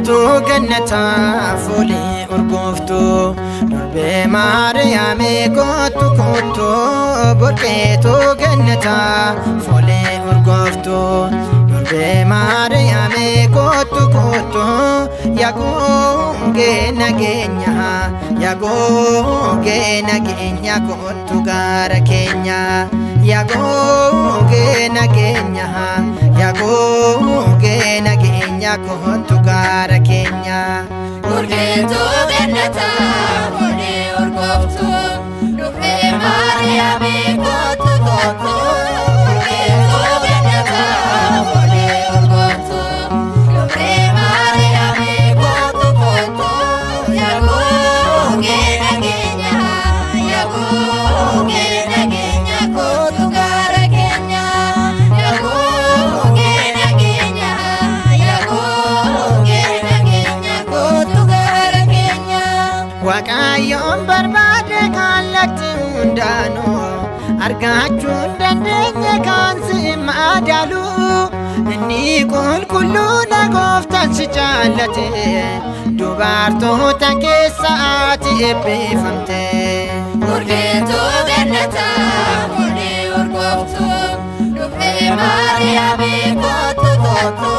Burqeetuu gannataa fuulii urgooftuu durbee Maariyaamee kootu kootu. Burqeetuu gannataa fuulii urgooftuu durbee Maariyaamee kootu kootu. Yagoongee nageenya yagoongee nageenya kootu gaara keenya. Yagoongee nageenya yagoongee nageenya kootu gaara keenya. Burqeetuu gannataa fuulii urgooftuu durbee Maariyaamee kootu kootu. Burqeetuu gannataa fuulii urgooftuu durbee Maariyaamee kootu kootu. Yagoongee nageenya yagoongee nageenya kootu gaara keenya. Yagoongee nageenya yagoongee nageenya kootu gaara keenya. Waaqayyoon barbaade kallattii hundaanuu argachuu dandeenye kan si madaalu. Inni qulqulluudha gooftaan si jaallate dubartoota keessa ati eebbifamte. Burqeetuu gannataa fuulii urgooftuu durbee Maariyaamee kootu kootu.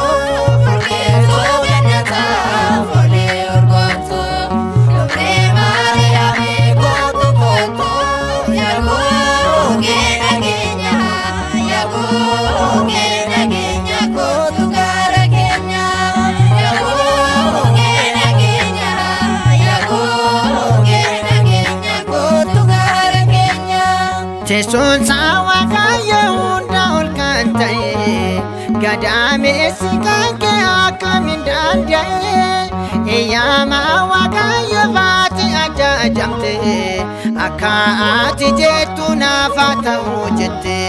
Burqeetuu gannataa fuulii urgooftuu durbee Maariyaamee kootu kootu. Yagoongee nageenya yagoongee nageenya kootu gaara keenya. Yagoongee nageenya yagoongee nageenya kootu gaara keenya. Teessoon isaa Waaqayyo hunda ol kan ta'e gadameessi kan kee akkamiin danda'e. Eeyyama Waaqayyo baate ajajamte akka ati jettu naaf haa ta'u jette.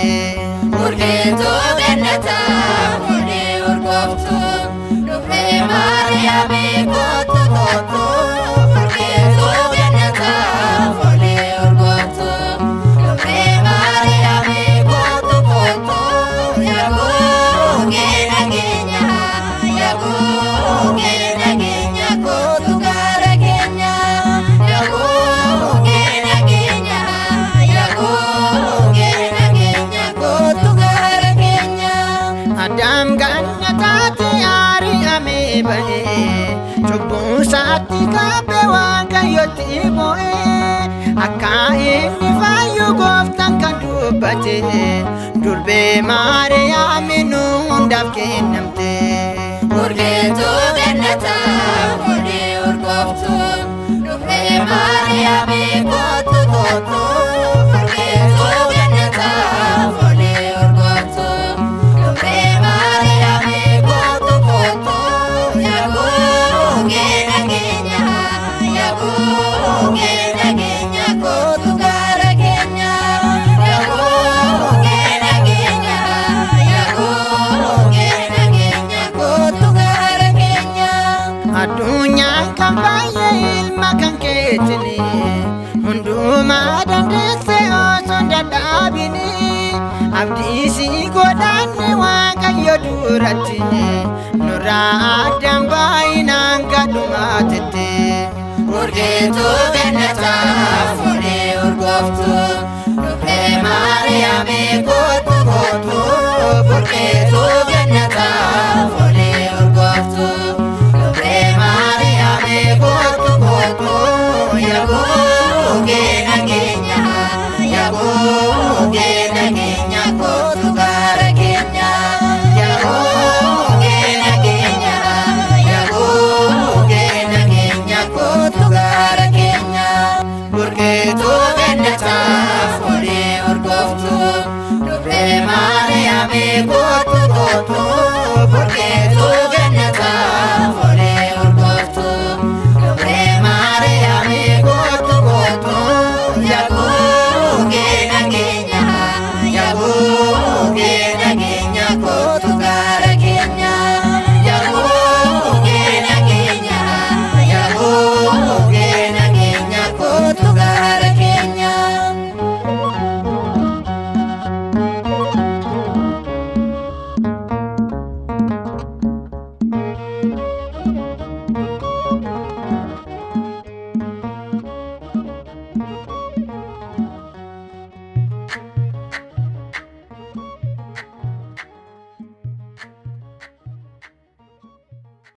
Burqeetuu gannataa fuulii urgooftuu durbee Maariyaamee kootu kootu. Burqeetuu gannataa fuulii urgooftuu durbee Maariyaamee kootu kootu. Yagoongee nageenya yagoongee nageenya kootu gaara keenya. Yagoongee nageenya yagoongee nageenya kootu gaara keenya. Addaam gannataatti ari'amee ba'ee cubbuu isaatti qabee Waaqayyotti bu'ee akka inni fayyu gooftaan kan dubbate durbee Maariyaamii nu hundaaf kennamte. Burqeetuu gannataa fuulii urgooftuu durbee Maariyaamee kootu kootu. Burqeetuu gannataa fuulii urgooftuu durbee Maariyaamee kootu kootu. Yagoongee nageenya yagoongee nageenya kootu gaara keenya. Yagoongee nageenya yagoongee nageenya kootu gaara keenya. Addunyaan kan baay'ee ilma kan keetini hundumaa dandeesse osoo hin dadhabini abdii si godhanne Waaqayyo duratti nurraa addaan baay'inaan gadhumaatetti. Burqeetuu gannataa fuulii urgooftuu durbee Maariyaamee kootu kootu. Burqeetuu gannataa fuulii urgooftuu durbee Maariyaamee kootu kootu. Yagoongee nageenya yagoongee nageenya kootu gaara keenya. Yagoongee nageenya yagoongee nageenya kootu gaara keenya. Burqeetuu gannataa fuulii urgooftuu durbee Maariyaamee kootu kootu.